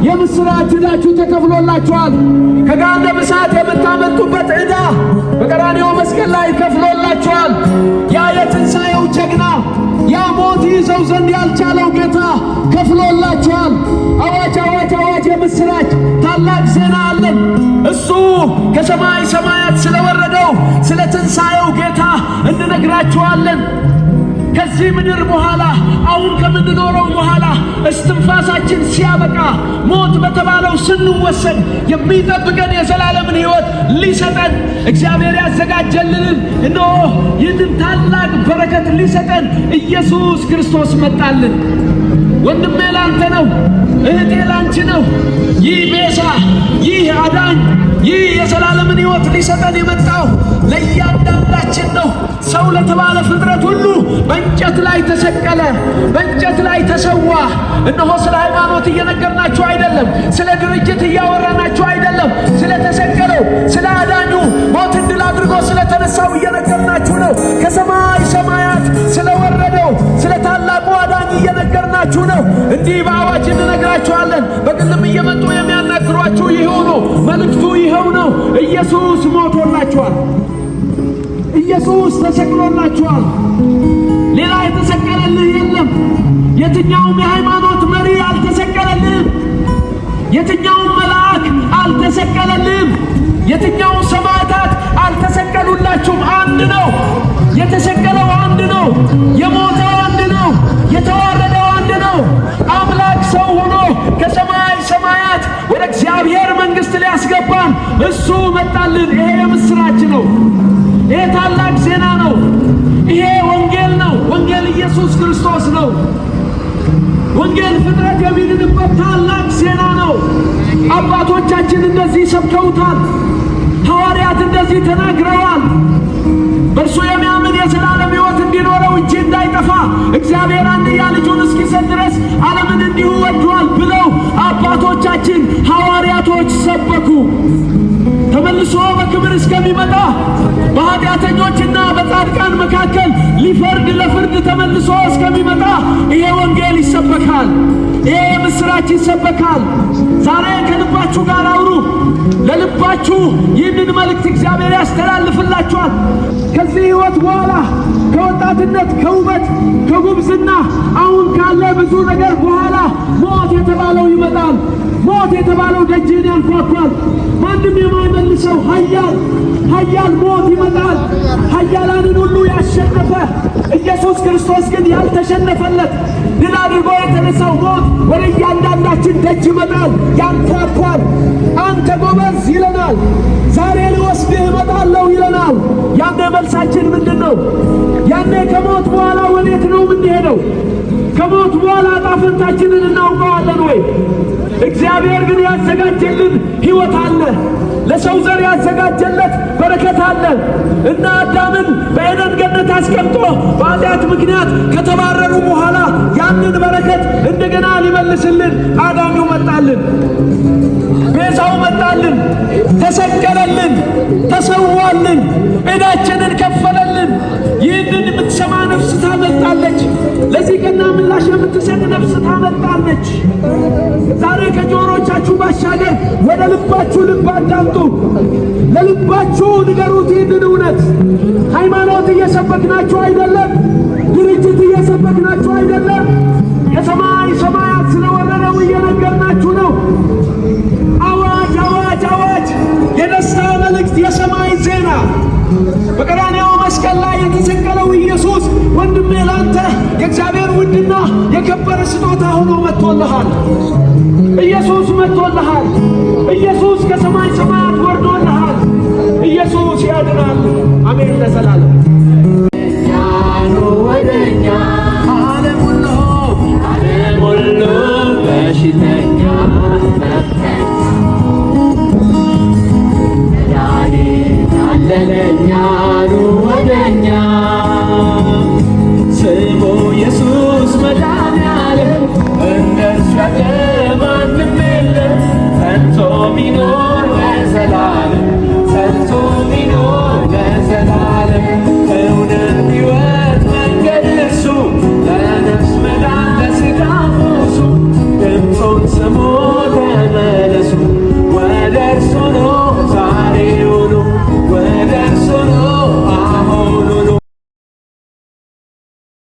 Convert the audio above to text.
የምስራች፣ ዕዳችሁ ተከፍሎላችኋል። ከገሃነመ እሳት የምታመልጡበት ዕዳ በቀራንዮ መስቀል ላይ ከፍሎላችኋል። ያ የትንሣኤው ጀግና፣ ያ ሞት ይዘው ዘንድ ያልቻለው ጌታ ከፍሎላችኋል። አዋጅ፣ አዋጅ፣ አዋጅ! የምስራች ታላቅ ዜና አለን። እሱ ከሰማይ ሰማያት ስለወረደው ስለ ትንሣኤው ጌታ እንነግራችኋለን። ከዚህ ምድር በኋላ፣ አሁን ከምንኖረው በኋላ፣ እስትንፋሳችን ሲያበቃ ሞት በተባለው ስንወሰድ የሚጠብቀን የዘላለምን ሕይወት ሊሰጠን እግዚአብሔር ያዘጋጀልንን እነሆ ይህንን ታላቅ በረከት ሊሰጠን ኢየሱስ ክርስቶስ መጣልን። ወንድሜ ላንተ ነው፣ እህቴ ላንቺ ነው። ይህ ቤዛ፣ ይህ አዳኝ፣ ይህ የዘላለምን ሕይወት ሊሰጠን የመጣው ለእያንዳንዳችን ነው። ሰው ለተባለ ፍጥረት ሁሉ በእንጨት ላይ ተሰቀለ፣ በእንጨት ላይ ተሰዋ። እነሆ ስለ ሃይማኖት እየነገርናችሁ አይደለም፣ ስለ ድርጅት እያወራናችሁ አይደለም። ስለ ተሰቀለው፣ ስለ አዳኙ፣ ሞትን ድል አድርጎ ስለ ተነሳው እየነገርናችሁ ነው። ከሰማይ ሰማያት ስለወረደው ስለ ታላቁ አዳኝ እየነገርናችሁ ነው። እንዲህ በአዋጅ እንነግራችኋለን። በግልም እየመጡ የሚያናግሯችሁ ይኸው ነው። መልእክቱ ይኸው ነው። ኢየሱስ ሞቶላችኋል። ኢየሱስ ተሰቅሎላችኋል። ሌላ የተሰቀለልህ የለም። የትኛውም የሃይማኖት መሪ አልተሰቀለልህም። የትኛውም መልአክ አልተሰቀለልህም። የትኛውም ሰማዕታት አልተሰቀሉላችሁም። አንድ ነው። የተሰቀለው አንድ ነው። የሞተው አንድ ነው። የተዋረደው አንድ ነው። አምላክ ሰው ሆኖ ከሰማይ ሰማያት ወደ እግዚአብሔር መንግሥት ሊያስገባን እሱ መጣልን። ይሄ የምሥራች ነው። ይሄ ታላቅ ዜና ነው። ይሄ ወንጌል ነው። ወንጌል ኢየሱስ ክርስቶስ ነው። ወንጌል ፍጥረት የሚድንበት ታላቅ ዜና ነው። አባቶቻችን እንደዚህ ሰብከውታል። ሐዋርያት እንደዚህ ተናግረዋል። በእርሱ የሚያምን የዘላለም ሕይወት እንዲኖረው እንጂ እንዳይጠፋ እግዚአብሔር አንድያ ልጁን እስኪሰጥ ድረስ ዓለምን እንዲሁ ወዷል ብለው አባቶቻችን ሐዋርያቶች ሰበኩ። ተመልሶ በክብር እስከሚመጣ፣ በኃጢአተኞችና በጻድቃን መካከል ሊፈርድ ለፍርድ ተመልሶ እስከሚመጣ ይሄ ወንጌል ይሰበካል። ይሄ የምሥራች ይሰበካል። ዛሬ ከልባችሁ ጋር አውሩ። ለልባችሁ ይህንን መልእክት እግዚአብሔር ያስተላልፍላችኋል። ከዚህ ሕይወት በኋላ፣ ከወጣትነት፣ ከውበት፣ ከጉብዝና፣ አሁን ካለ ብዙ ነገር በኋላ ሞት የተባለው ይመጣል። ሞት የተባለው ደጅህን ያንኳኳል። ማንም የማይመልሰው ኃያል ኃያል ሞት ይመጣል። ኃያላንን ሁሉ ያሸነፈ፣ ኢየሱስ ክርስቶስ ግን ያልተሸነፈለት፣ ድል አድርጎ የተነሳው ሞት ወደ እያንዳንዳችን ደጅ ይመጣል፣ ያንኳኳል። አንተ ጎበዝ ይለናል። ዛሬ ልወስድህ እመጣለሁ ይለናል። ያኔ መልሳችን ምንድን ነው? ያኔ ከሞት በኋላ ወዴት ነው የምንሄደው? ከሞት በኋላ ዕጣ ፈንታችንን እናውቀዋለን ወይ? እግዚአብሔር ግን ያዘጋጀልን ሕይወት አለ። ለሰው ዘር ያዘጋጀለት በረከት አለ። እና አዳምን በኤደን ገነት አስቀምጦ በኃጢአት ምክንያት ከተባረሩ በኋላ ያንን በረከት እንደገና ሊመልስልን አዳኙ መጣልን። ቤዛው መጣልን፣ ተሰቀለልን፣ ተሰዋልን፣ ዕዳችንን ከፈለልን። ይህንን የምትሰማ ነፍስ ታመልጣለች። ለዚህ ቀና ምላሽ የምትሰጥ ነፍስ ታመልጣለች። ዛሬ ከጆሮቻችሁ ባሻገር ወደ ልባችሁ ልብ አዳምጡ። ለልባችሁ ንገሩት ይህንን እውነት። ሃይማኖት እየሰበክናችሁ አይደለም። ድርጅት እየሰበክናችሁ አይደለም። ከሰማይ ሰማያት ስለወረደው እየነገርናችሁ ነው። አዋጅ፣ አዋጅ፣ አዋጅ! የደስታ መልእክት፣ የሰማይ ዜና፣ በቀራንዮ መስቀል ላይ የተሰቀለው ኢየሱስ ወንድሜ ላንተ የእግዚአብሔር ውድና የከበረ ስጦታ ሆኖ መጥቶልሃል። ኢየሱስ መጥቶልሃል። ኢየሱስ ከሰማይ ሰማያት ወርዶልሃል። ኢየሱስ ያድናል። አሜን ለዘላለም። ወደኛ ዓለም ሁሉ፣ ዓለም ሁሉ በሽተኛ።